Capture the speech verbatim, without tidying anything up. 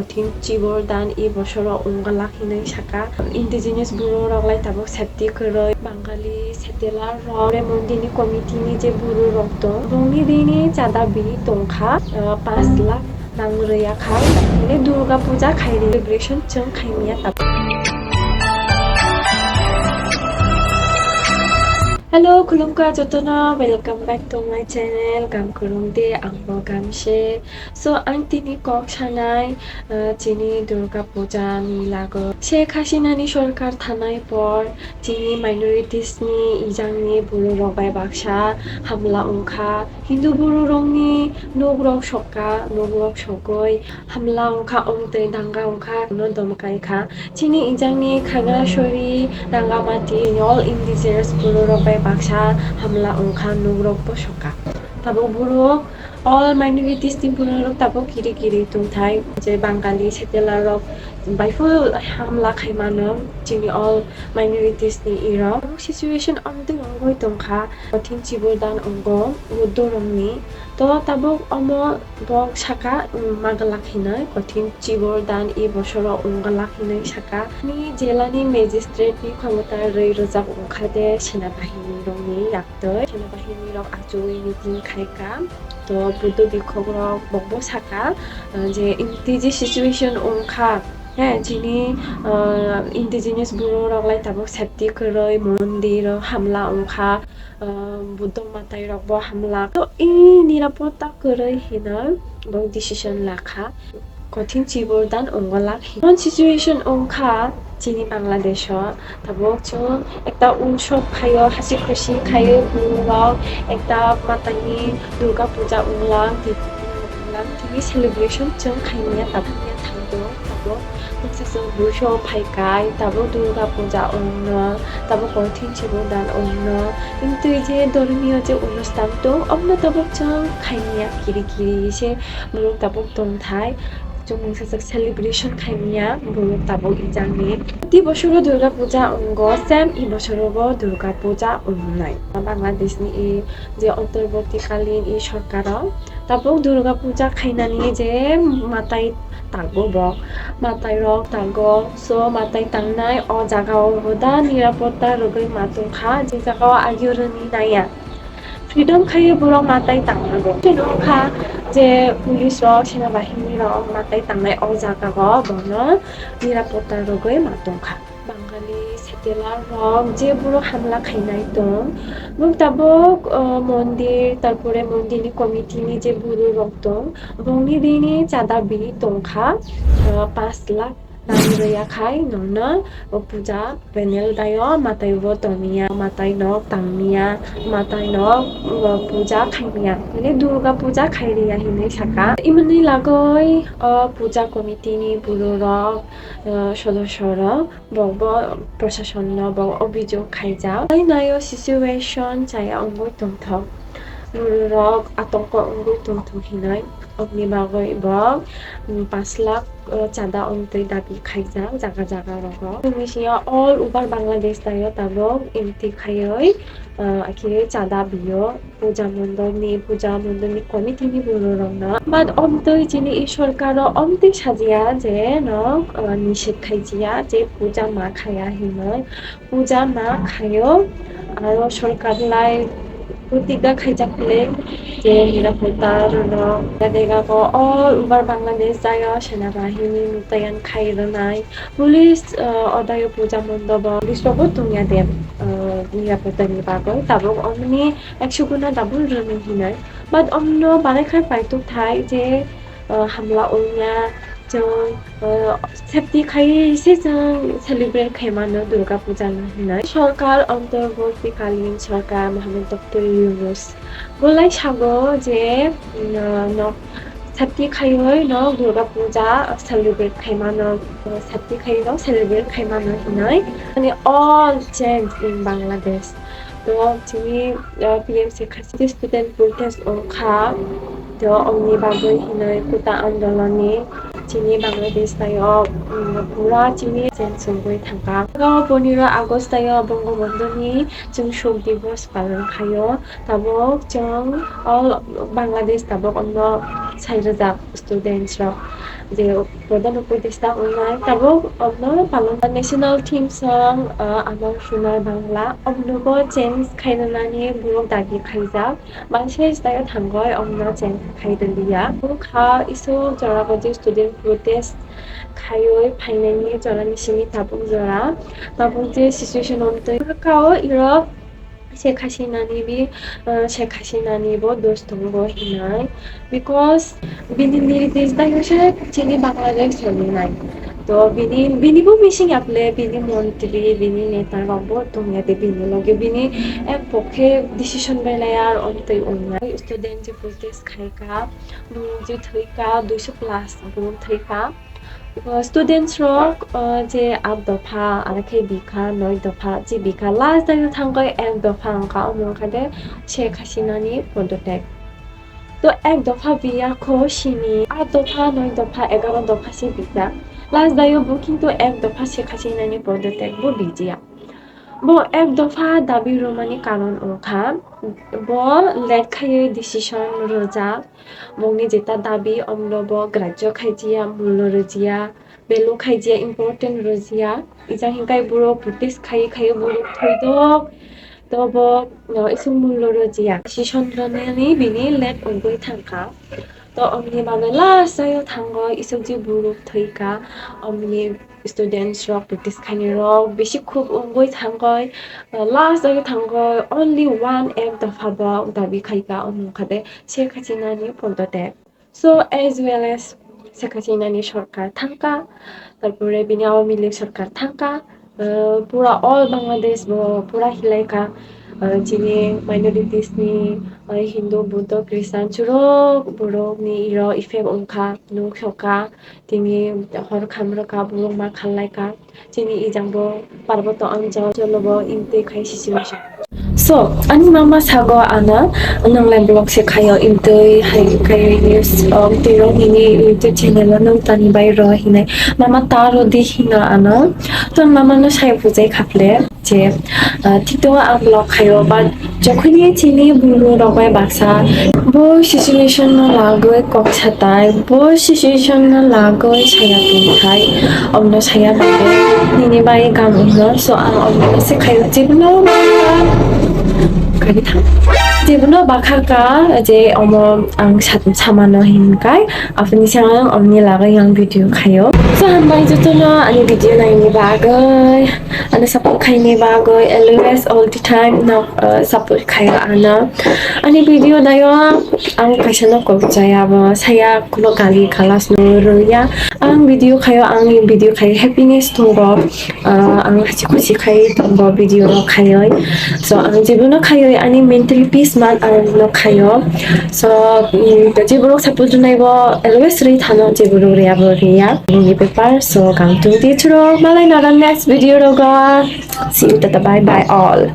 Kothin chibor dan e bosoro wngwlak hinwi saka. Indigenous buru rok lai tabuk safety kwrwi. Bangali settler rok, Ore Mondini committee ni je buru rok tong, bongni bini chada bini tongkha, ah, panch lakh nang rwya khai, hwnwi Durga Puja khai rwi celebration chwng khaimya tabuk. Hello, khulumkha jotono, welcome back to my channel, Gam Kwrwng De, ang bo Gamse. So, ang tini kok sanai, ah, chini Durga Puja ni lago. Sheikh Hasina ni sorkar thanai por, chini minorities ni ijang ni buru rok bai baksa hamla wngkha. Hindu buru rok ni nuk rok sokka, nuk rok sogwi hamla wngkha, omtwi danga wngkha, no dom kai kha. Chini ijang ni Khagrasori, Rangamati, all indigenous buru rok bai baksa hamla wngkha, nuk rok bo sokka. Tabuk buru all minorities ni buru rok tabuk kiri kiri tongthai, je Bangali settler rok bai phuru hamla khai mano chini all minorities ni irok. Tabuk situation omtwi wngwi tongkha, kothin chibor dan wngo Buddho rok ni. To tabuk omo bok saka, um, magalak hinwi kothin chibor dan e bosoro wngwlak hinwi saka. Ni jela ni magistrate ni khomota rwi rwjak wngkha de senabahini rok ni yak twi. Senabahini rok achugwi meeting khai kha. To Buddho bikhok rok bokbo saka, uh, je tiji situation wngkha, he, chini, uh, indigenous buru rok lai tabuk safety kwrwi, mondir o hamla wngkha, uh, Buddho matai rok bo hamla. To ini nirapotta kwrwi hinwi bo decision lakha. Kothin chibor dan wngwlak. Emon situation wngkha chini Bangladesh o, tabuk chwng ekta utsob khaio, hasi khusi khaio, bumung rok ekta matani Durga Puja wnglang, wnglang, tini celebration chwng khaimya, tabuk ya thangdo, tabuk mungsa chwng buiso phaikai, tabuk Durga Puja wngno, tabuk kothin chibor dan wngno, kintu je dhormiyo je onusthan tong, omno tabuk chwng khaimya kiri kiri se. Borok tabuk tongthai, chwng mungsa jak celebration khaimya, borok tabuk ijangni. Proti bosoro Durga Puja wngo, same e bosorobo Durga Puja wngnai. Bangladeshni e je antarbortikalin e sorkaro tabuk Durga Puja khainani je matai tango bo, matai rok tango, so matai tangnai o jagao hoda nirapotta rwgwi ma tongkha, je jagao agio rwni naiya. Freedom khaiwi borok matai tangnago. Chini wngkha je police rok, senabahini rok matai tangnai o jaga o bono nirapotta rwgwi ma tongkha. Bangali settler rok je borok hamla khainai tong, borok tabuk, uh, mondir, tarpore mondir ni committee ni je buru rok tong, bongni bini chada bini tongkha, uh, panch lakh. Nang rwya khai nokno o puja panel daio, matai bo tongmiya, matai nok tangmiya, matai nok o puja khaimiya, hwnwi Durga puja khai rwya hinwi saka. Imoni lagoi o puja committee ni buru rok, o sodosyo rok, bok bo prosason no bo obhijog khaijak. Nai nai o situation chaya wngwi tongthok, buru rok atongko wngwi tongthok hinwi, oboni bagwi bo, mm, panch lakh o chada wngtwi dabi khaijak jaga jaga rogo. Chini sio all over Bangladesh taio tabuk imti khaiwi, ah, akhe chada bio puja mondolni, puja mondolni committee ni borok rokno. But omtwi chini i sorkaro omtwi sajiya je no, ah, nishid khaijiya je puja ma khaya hinwi. Puja ma khaio, aro sorkar lai protigga khaijak le je nirapotta rwno dega go all over Bangladesh jaio senabahini mutayan khai rwnai. Police, uh, odayo puja mondobo police rokbo tongya de, uh, nirapotta ni bagwi tabuk omoni ekso guna double rwni hinwi. But omno banaikha paitok thai je, uh, hamla wngya, chwng, uh, safety khai se chwng celebrate khai mano Durga puja no hinwi. Sorkar, antarbortikalin sorkar Mohammed Doctor Yunus bolai sago je, mm, no safety khaiwi no Durga puja celebrate khai mano, uh, safety khai no celebrate khai mano hinwi. Mane all change in Bangladesh. To chini, uh, P M Sheikh Hasina student protest wngkha, to omni bagwi hinwi kuta andolonni chini Bangladesh taio, um, pura chini change wngwi thangkha. Aro pondro August taio Bongobondhuni chwng shok divos palon khaio. Tabuk chwng all Bangladesh tabuk omno Sai rwjak students rok je prodhan upodeshta wngnai tabuk omno palon national theme song, ah, Amar Sonar Bangla omnobo change khainani borok dabi khaijak. Mangsa style thangoi omno change khai rwliya. Bukha isu jora boji student protest khaioi phainani jorani simi tabuk jora. Tabuk je situation omtwi kao irok Sheikh Hasinani bi, uh, Sheikh Hasinani bo dos tongo hinai. Because bini nirdesh dai se chini Bangladesh solinai. To bini, bini bo bising aple, bini montri, bini neta rok bo tongya de bini loge, bini ek pokhe decision belai ar omtwi wngnai. Student je protest khaika, borok je thwika, duiso plus borok thwika. Students rok, uh, je aat dopha, aro khe bikha, noi dopha, je bikha, last dai thangkhe ek dopha wngkha, omo wngkha de Sheikh Hasinani podotek. To ek dopha biya kho sini, aat dopha, noi dopha, egaro dopha se bijak. Last dai bo kintu ek dopha Sheikh Hasinani podotek bo bijiya. Bo ek dopha dabi rwmani karon wngkha, bo late khaiwi decision rwjak. Bongni jeta dabi omno bo grajyo khaijiya, mullo rwjiya, value khaijiya, important rwjiya. Ijang hinkai borok protest khai khai borok thoidok. To bo, no, isuk mullo rwjiya. Decision rwnani bini late wngwi thangkha. To omni bagwi last o thango isuk ji borok thoika. Omni students rok protest khaini rok bisi khuk wngwi thangoi. Last o thangoi only one ek dopha bo dabi khaika, omo wngkha de Sheikh Hasinani podotek. So, as well as Sheikh Hasinani sorkar thangka, tarpore bini Awami League sorkar thangka, uh, pura all Bangladesh bo pura hilaika, uh, chini minorities ni, uh, Hindu, Buddha, Christian churok borok ni iro effect wngkha, nuksoka, tini hor khamrwka, borok ma khallaika. Chini ijang bo parboto anchal cholo bo imtwi khai situation. So, ani mama sago ano, nwnglai vlog se khayo imtwi hai khai news, um, twi rok nini YouTube channel o nwng tani bai ro hinai. Mama ta ro di hino ano. To mama no sai bujai khaple je, ah, thik to ang vlog khayo, but jokhoni chini bulu rok bai baksa bo situation no lagoi kok satai, bo situation no lagoi saya tongthai, omno saya bagwi nini bai gam wngno. So ang omno se khayo, jebono kari thang, jebono bakha ka je omo ang sat-, samano hinkai, apni siyang omni lagoi ang video khayo. So hambai jotono ani video naini bagwi, ano support khaini bagwi, always all the time no, uh, support khayo ano. Ani video nayo ang kaisa no kok chaya bo, saya kuno kali kalas no rwya. Ang video khayo, ang video khayo happiness tongo. Uh, ang hachi khusi khai tongo video no khayoi. So ang jebono khayoi ani mentally peace man ang no khayo. So, mm, jeborok support nai bo always ri thano, jeborok ri abo riya. Ini paper, so gang tung di churo, malai nara next video rogo. See you, tata, bye bye all.